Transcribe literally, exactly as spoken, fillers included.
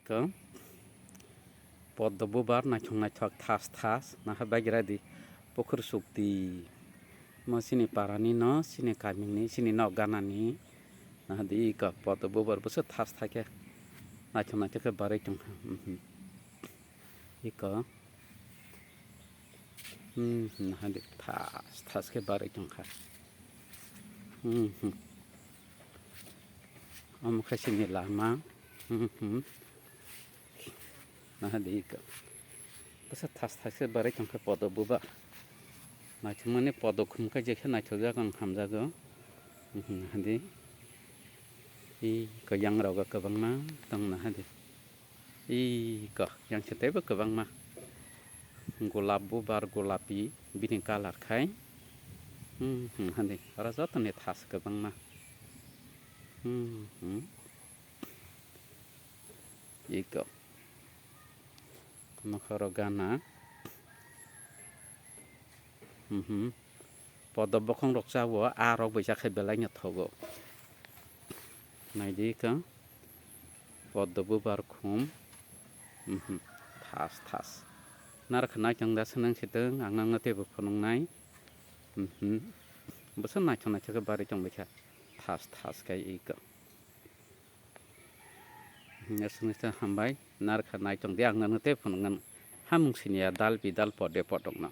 To, poddo bubar naithok naithok thas thas, naha bagira di pukhur sukti. Mo chini parani no, chini kamini, chini nok ganani. Naha di iko poddo bubar bwswk thas thai khe. Naithok naithok khe barwi tongkha. Mhm. Iko. Hmm, naha di thas thas khe barwi tongkha. Hmm, hmm. Omo khe chini lama. Hmm, hmm. Naha di iko. Bwsa thas thas khe barwi tongkha poddo bubar. Naithokmani poddo khum khe je khe naithokjak ang hamjago. Hmm, naha di. Iko yang rogo kwbangma tong naha di. Iko yang se teibo kwbangma. Golap bubar golapi bini colour khai. Hmm, hmm, hani oro joto ni thas kwbangma. Hmm, hmm. Iko. Nokhoro gana. Mhm. Poddo bokhong rok chao, a rok bai chakhe belai no thogo. Naidi ka. Poddo bubar khum. Mhm. Thas thas. Narkha naitong da swnang sitwng ang nangno teibo phunuknai. Mhm. Bwsa naithok naithok khe barwi tongbaikha. Thas thas khai iko. Aswk nisa hambai, narkha naitong di ang nangno tei phunuknani. Hamung siniya dal bidal podde podokno.